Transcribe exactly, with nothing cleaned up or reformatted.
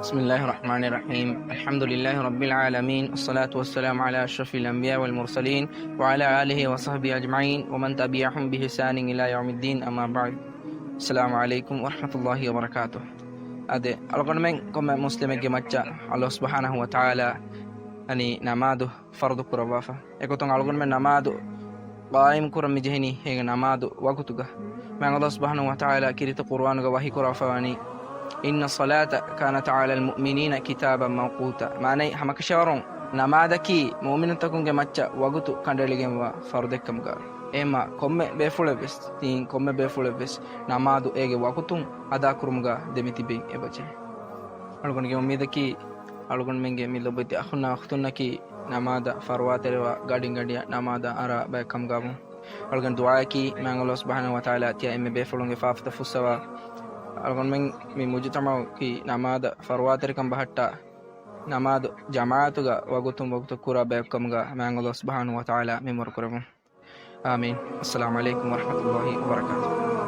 بسم الله الرحمن الرحيم. الحمد لله رب العالمين، والصلاة والسلام على أشرف الأنبياء والمرسلين، وعلى آله وصحبه أجمعين، ومن تبعهم بإحسان إلى يوم الدين، أما بعد. السلام عليكم ورحمة الله وبركاته. އާދެ، އަޅުގަނޑުމެން ކޮންމެ މުސްލިމެއްގެ މައްޗަށް ﷲ ސުބްޙާނަހޫ ވަތަޢާލާ އަނި ނަމާދު ފަރުޟު ކުރައްވާފަ. އެގޮތުން އަޅުގަނޑުމެން ނަމާދު ޤާއިމް ކުރަން މި ޖެހެނީ އޭގެ ނަމާދު ވަގުތުގަ. މާތް ﷲ ސުބްޙާނަހޫ ވަތަޢާލާ ކީރިތި ޤުރުއާނުގަ ވަޙީ ކުރައްވާފަ ވަނީ، إن الصلاة كانت على المؤمنين كتابا موقوتا. މާނައީ، ހަމަކަށަވަރުން ނަމާދަކީ މުއުމިނުންތަކުންގެ މައްޗަށް ވަގުތު ކަނޑައެޅިގެންވާ ފަރުޟެއްކަމުގަ. އެހެންމާ ކޮންމެ ބޭފުޅެއްވެސް، ތިން ކޮންމެ ބޭފުޅެއްވެސް ނަމާދު އޭގެ ވަގުތުން އަދާކުރުމުގަ ދެމިތިބެން އެބަޖެހޭ. އަޅުގަނޑުގެ އުއްމީދަކީ، އަޅުގަނޑުމެންގެ މި ލޮބުވެތި އަޚުންނާ އުޚްތުންނަކީ ނަމާދަށް ފަރުވާތެރިވާ ގަޑިން ގަޑިއަށް ނަމާދަށް އަރާ ބައެއް ކަމުގަ ވުން. އަޅުގަނޑު ދުޢާއަކީ މާތް ﷲ ސުބްޙާނަހޫ ވަތަޢާލާ ތިޔަ އެންމެ ބޭފުޅުންގެ ފާފަތައް ފުއްސަވާ، އަޅުގަނޑުމެން މި މުޖުތަމަޢަކީ ނަމާދަށް ފަރުވާތެރިކަން ބަހައްޓާ، ނަމާދު ޖަމާޢަތުގަ ވަގުތުން ވަގުތު ކުރާ ބައެއް ކަމުގަ މާތް ﷲ ސުބްޙާނަހޫ ވަތަޢާލާ މިންވަރު ކުރެވުން. އާމީން. އައްސަލާމު ޢަލައިކުމް ވަރަޙްމަތުﷲ ވަބަރަކާތުހު.